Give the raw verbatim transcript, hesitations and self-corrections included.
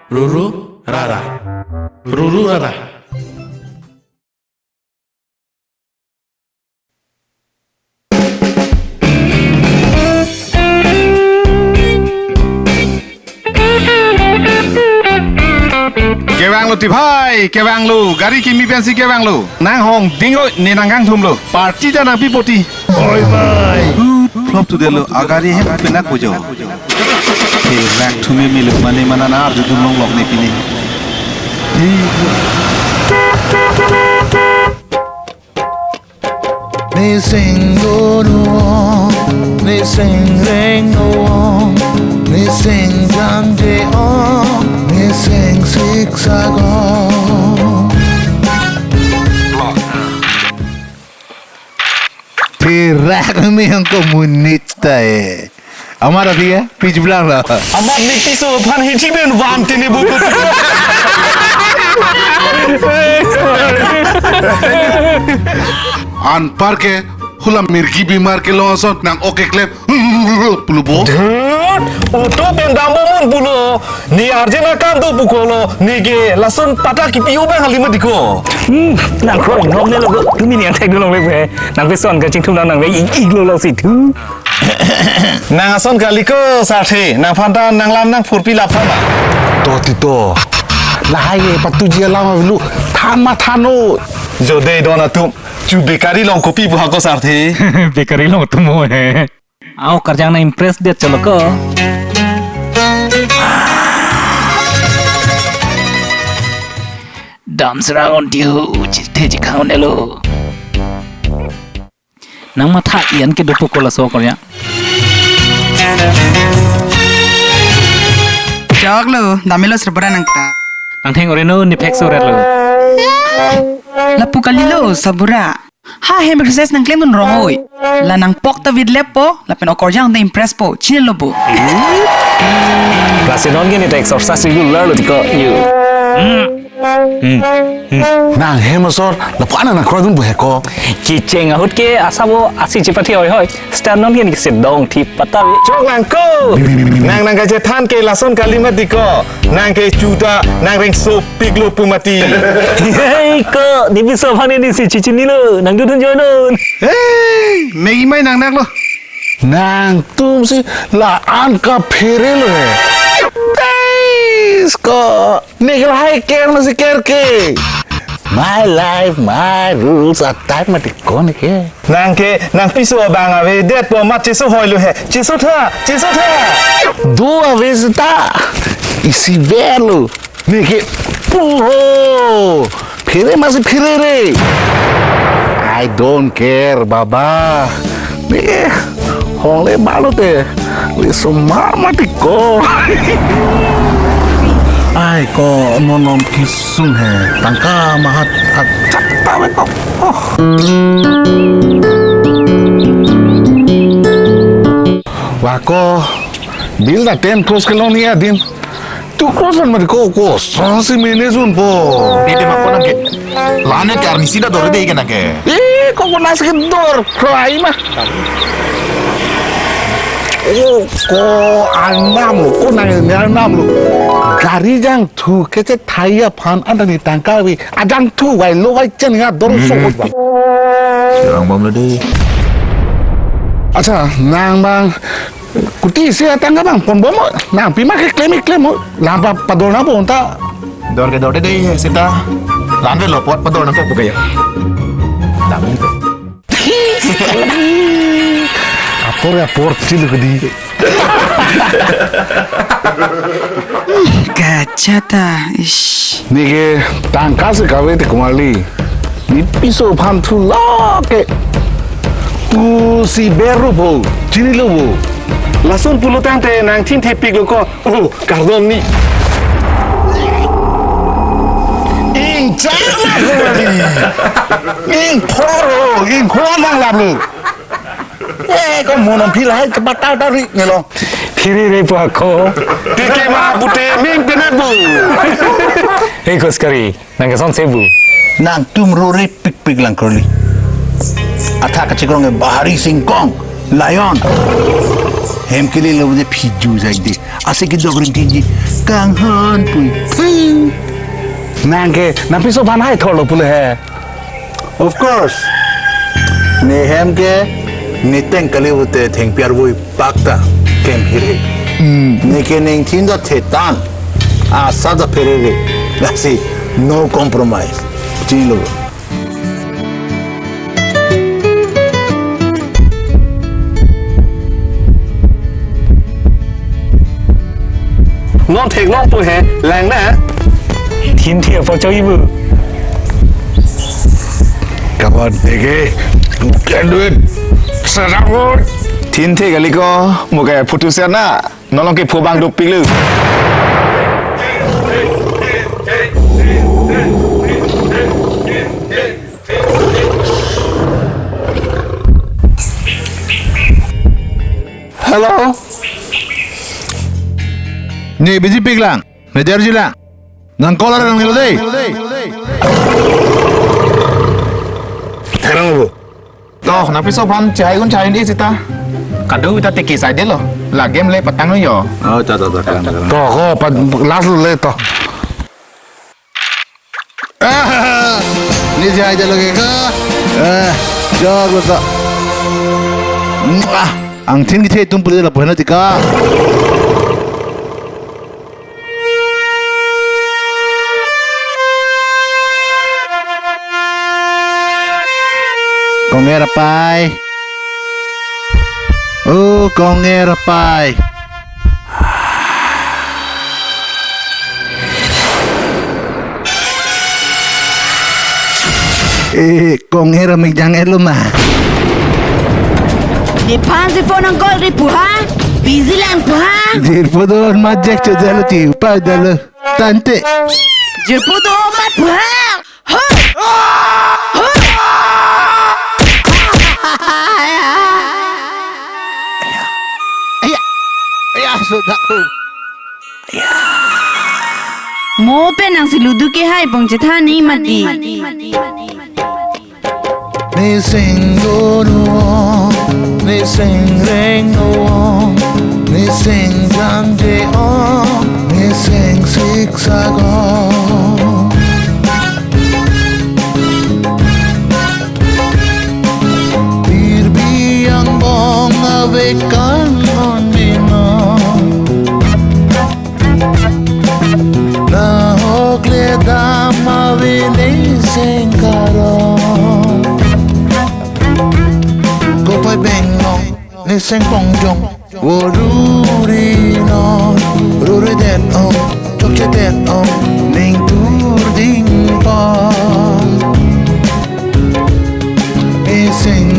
Ruru rara. Ruru rara. Kevanglo ti bhai, kevanglo, gari kimi pensi kevanglo. Nang hong dinglo, ne nang kangthumlo. Party ta nangpi poti. Oi bhai. Flop tu delo, agari hem penak bojo. Ke rak thumi miluk mane mana na arju dum longlok ne pini. Missing dono, missing ring no, missing jam je on, missing six ago. Pirak mi ang komunista eh. Amar api ya, pijblang lah. Amat niki so phan hichi ben van tini buku. Anpar ke hula mirgi bimar kelong ason nang oke klep. Pulubo. Dhut, oto pen dambo mon pulo. Ni arjen akam do pukolo. Ni ke lason patak kipi ubang halima diko. Hmm, nang kroi ngom ne lo ko. Tumi ni ang thek dulong le pe. Nang peson kachingthum nang nang le ik ik lo lo si thu. Nang ason kali ko sarthe, nang phanta nang lam nang phurpi lap phama. To ti to. Lahai ye patuji alam avelu than ma thano. Jodei don atum, chu bekari long kopi buha ko sarthe. Bekari long tumo he. Au karjang na impress det cholo ko. Dam serang on diu, chithe chikhaun elo. Nang matha ian ke dopo kola so korya. Choklo, damelo serbura nangta. Nang theng oreno ni phek so relo. Lapu kalilo sabura. Ha hem exercise nang klem dun rong oi. La nang pok ta vid lepo, lapen okorjang ta impress po, chinilo bo. Lasi non ke ni ta exercise regular lo tiko, you. Hmm. Hmm. Hmm. Nang hem asor, lapu-an nang kroi dun bo he ko. Kicheng ahut ke asabo asi chipathe oi hoi. Star non ke ni sedong thi pata ve. Chok nang ko. Nang nang kachethan ke lason kali ma tiko. Nang ke chuta, nang reng sopik lo pu mati. Hei ko, dibi so phang ni si chichinilo. Nang dudun joinon. Hei, megi mai nang nak lo. Nangtum si la-an kaphere lo he. Dais ko. Neke lahai ker masi ker ke. My life, my rules, atai mati ko neke. Nang ke, nang piso abang ave, det po mat cheso hoi lo he. Cheso tha, cheso tha. Do ave seta. Isi ver lo. Neke, puho. Phere masi phere re. I don't care, baba. Neke, hong le balo te. Lisomar mati ko. Ai ko non non kisung he. Tangka mahat hat chakta ve ko. Oh. Wa ko bill ta ten crores kelong ni adim. Two crores an mati ko kosonsi manage unpo. Dede ma ko nang ke. Lane ke arnisi ta dor de ke nang ke. Eh, ko ko nasi ke dor. Kroai ma. Oh, ko arnam lo, ko nang ne arnam lo. Gari jangthu kechethai aphan anta ni tangka ave. Ajangthu vai lo vai chen nga dor so va. Sirang bom lo de. Accha, nang bang kuti isi atangka bang pon bom. Nang pima ke klem klem mo. Lam pa padol nang pon ta. Dor ke dor de de seta. Lam ve lo pot padol nang ko buka ya. Dam. Apor ya apor chilu kedi. Kachata, ish. Neke tangka si kave te kumarli. Ne piso aphan thu lo ke. Pusi beru bo, chinilo bo. Lason pulo tangte nang thin thepik lo ko. Oh, kardom ni. Ingchang na kumarli. Ingphoro, ingphoro nang lap lo. Eh, ko monom phil hai cepat tahu dari ngelong. Phiri re pu ako. Tike ma pute ming penak bu. Eh, Koskari, nang keson sebu. Nangtum rore pikpik lang Curly. Athak kachikrong ke bahari singkong, lion. Hem kele lo de phiju jai de. Ase kedok ring kiji. Kanghon pui. Ping. Nang ke, nangpiso aphan hai thorlo pule he. Of course. Ne hem ke, ne teng kali pute thengpi arvoi pakta kem hire. Hmm. Ne ke ningthin ta thetan. Asa ta pherere. Lasi, no compromise. Chini lo. Non theklong pu he, lang na. Thinthe apor choi bu. Kawan dege, can do it. Sarang. Thinthe kali ko, mo ke photo share na. Non along kepho abang dopik lo. Hello? Ne biji pik lang, ne derji lang. Nang call lang nilo dei. Therang lo. To, nangpiso aphan chai un chai ni sita. Kado ta tiki sai de lo. La game le patang lo yo. Oh, ta, ta, ta, kalang, kalang. To, ko pa last lo le to. Ah, ne chai jalo ke ka. Eh, jog lo to. Mwah. Angthin kethe atum pule lapu hena tika. Konger apai. Oh, konger apai. Eh, konger amik jang-et lo ma. Nephan si phone nang call ri pu ha? Busy lang pu ha? Jirpo do ma Jack cho jalo ti upai dalo. Tante. Jirpo do ma pu ha? Ha! Ha! Aya, aya, sudah ko. Mo pen nang si ludu kehai pong chethan ni mati. Nising dunu, nising reng nu, nising jangje o, nising siksa ko. Pirbi angbong ave kanghon mino. Nahok le dam ave nising karong. Kopai beng long nising pongjong. Wo ruri non, ruri det ong, chokche det ong, ning tur ding pon. Nising